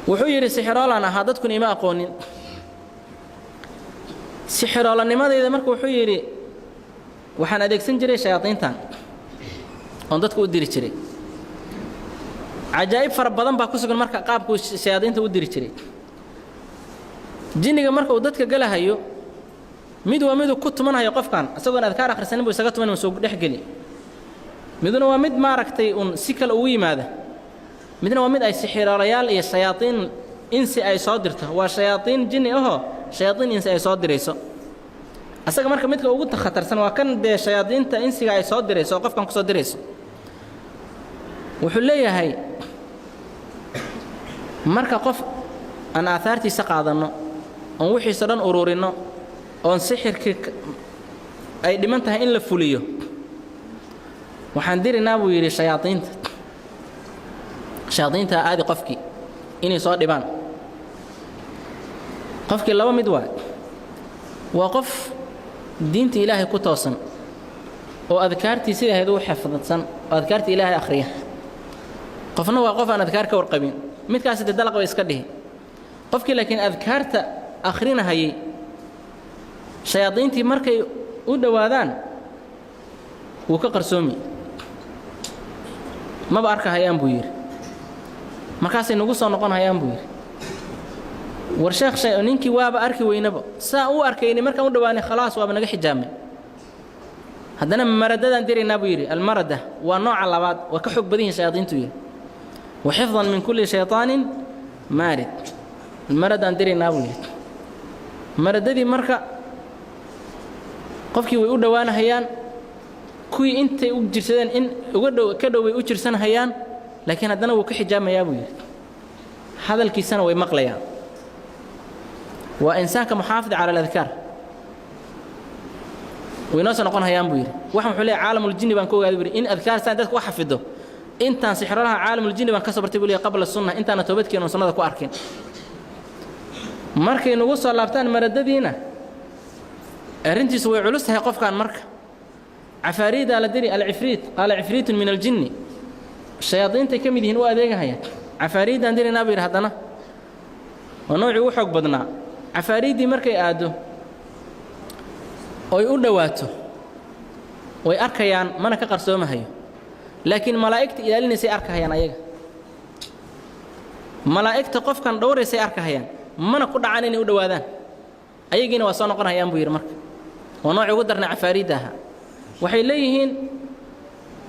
Wuxuu yidhi sixiroolaan ahaa, dadkuna ima aqoonin sixiroolanimadayda. Marka wuxuu yidhi waxaan adeegsan jiray shayaadiintan oon dadka u diri jiray. Cajaa'ib fara badan baa ku sugan marka qaabkuu shayaadiinta u diri jiray. Jinniga marka uu dadka galahayo, mid waa miduu ku tumanhayo qofkan isagoon adkaar akhrisanin buu isaga tuman soo dhex geli. Miduna waa mid maaragtay uun si kale ugu yimaada. Midna waa mid ay sixiroolayaal iyo shayaaiin insi ay soo dirto, waa shayaaiin jinni ahoo shayaaiin insi ay soo dirayso asaga. Marka midka ugu khatarsan waa kan dee shayaadiinta insiga ay soo dirayso oo qofkan kusoo dirayso. Wuxuu leeyahay marka qof aan aahaartiisa qaadanno oon wixiisa dhan ururinno oon sixirkii ay dhiman tahay in la fuliyo, waxaan diraynaa buu yidhi shayaaiinta. Shayaadiinta aadi qofkii inay soo dhibaan. Qofkii laba mid waa: waa qof diinta Ilaahay ku toosan oo adkaartii sidai ahayd u xifdsan oo adkaartii Ilaahay akhriya. Qofna waa qof aan adkaar ka warqabin. Midkaasi dee dalaq bay iska dhihi qofkii. Laakiin adkaarta akhrinahayay, shayaadiintii markay u dhowaadaan wuu ka qarsoomi, maba arkahayaan buu yidhi. Markaasay nagu soo noqon hayaan buu yidhi: "War sheekh, shay ninkii waaba arki weynaba, saa u arkaynay markaan u dhowaanay, khalaas, waaba naga xijaabmay." Haddana maradadaan diraynaa buu yidhi. Almarada waa nooca labaad, waa ka xoog badan yihin shayaadiintu yidhi. وحفظا من كل شيطان مارد. Almaradaan diraynaa buu yidhi. Maradadii marka qofkii way u dhowaanahayaan, kuwii intay u jirsadeen in uga dhow ka dhow bay u jirsanhayaan, laakiin haddana wuu ka xijaamayaa buu yidhi, hadalkiisana way maqlayaan. Waa insaanka muxaafid cala aladkaar. Way noo soo noqon hayaan buu yidhi. Waxan wuxuu leeyahy caalamuljinni baan ka ogaaday buu yidhi in adkaar saan dadka u xafido. Intaan sixrolaha caalamuljinni baan ka soo bartay buu leeyahy, qabla sunna, intaana toobadkeenu sunnada ku arkin. Markay nagu soo laabtaan maradadiina, arrintiisu way culus tahay qofkan. Marka cafaariidaa la diri. Alcifriit qaala cifriitun min aljinni, shayaadiintay ka mid yihiin u adeegahayaan. Cafaariiddaan diraynaa buu yidhi. Haddana waa noocii ugu xoog badnaa. Cafaariiddii markay aaddo oy u dhowaato, way arkayaan, mana ka qarsoomahayo, laakiin malaa'igta ilaalinaysay arkahayaan ayaga. Malaa'igta qofkan dhowraysay arkahayaan, mana ku dhacaan inay u dhowaadaan. Ayagiina waa soo noqon hayaan buu yidhi. Marka waa noocii ugu darnay cafaariidda ahaa. Waxay leeyihiin: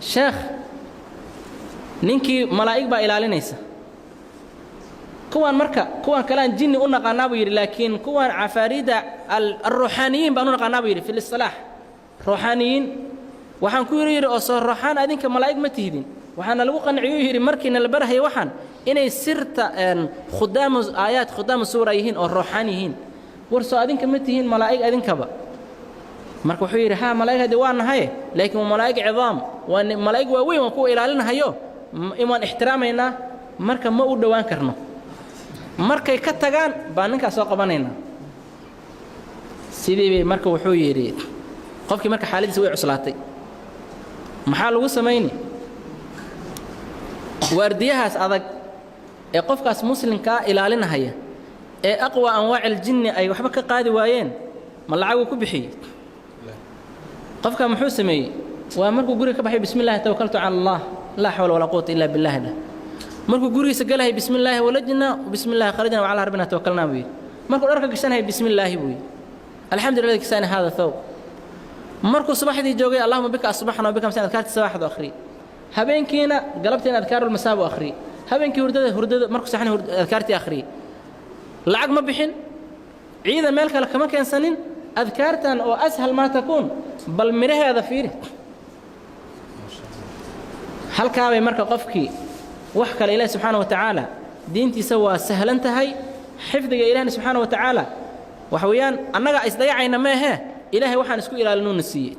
"Sheekh, ninkii malaa'ig baa ilaalinaysa." Kuwaan marka kuwan kalean jinni u naqaanaa buu yidhi, laakiin kuwan cafaariidda alruuxaaniyiin baan u naqaanaa buu yidhi. في الاصطلاح ruuxaaniyiin waxaan ku yidhi oo soo ruuxaan adinka malaa'ig ma tihidin. Waxaana lagu qanciyuu yidhi markiina la barahaya waxaan inay sirta khudaamu aayaat khudaamu suura yihiin oo ruuxaan yihiin. War soo adinka ma tihiin malaa'ig adinkaba? Marka wuxuu yidhi: "Haa, malaa'ig haddii waa nahaye, laakiin waa malaa'ig cidaam, waa malaa'ig waaweyn, waan kuwa ilaalinahayo, waan ixtiraamaynaa, marka ma u dhowaan karno. Markay ka tagaan baan ninkaas soo qabanaynaa." Sidii bay marka wuxuu yidhi qofkii marka xaaladiisa way cuslaatay. Maxaa lagu samayni? Waardiyahaas adag ee qofkaas muslimkaa ilaalinahaya ee أقوى أنواع الجن ay waxba ka qaadi waayeen, ma lacaguu ku bixiyey? Qofka muxuu sameeyey? Waa markuu guriga ka baxay: "بسم الله توكلت على الله لا حول ولا قوة إلا بالله" dheh. Markuu gurigiisa galahay: "بسم الله ولجنا وبسم الله خرجنا وعلى ربنا توكلنا" buu yidhi. Markuu dharka gashanayay: "بسم الله" buu yidhi, "الحمد لله كساني هذا الثوب". Markuu subaxdii joogay: "اللهم بك أصبحنا وبك أمسينا", adkaartii sabaxdu akhriyey. Habeenkiina galabtiina أذكار المساء buu akhriyey. Habeenkii hurdada markuu saxan adkaartii akhriyey. Lacag ma bixin, ciidan meel kale kama keensanin. Adkaartan oo أسهل ما تكون, bal midhaheeda fiiri. Halkaabay marka qofkii wax kale Ilahi subxaana wa tacaala diintiisa waa sahlan tahay. Xifdiga Ilahna subxaana wa tacaala waxa weeyaan annaga isdayacayna meehee, Ilaahay waxaan isku ilaalinuuna siiyey.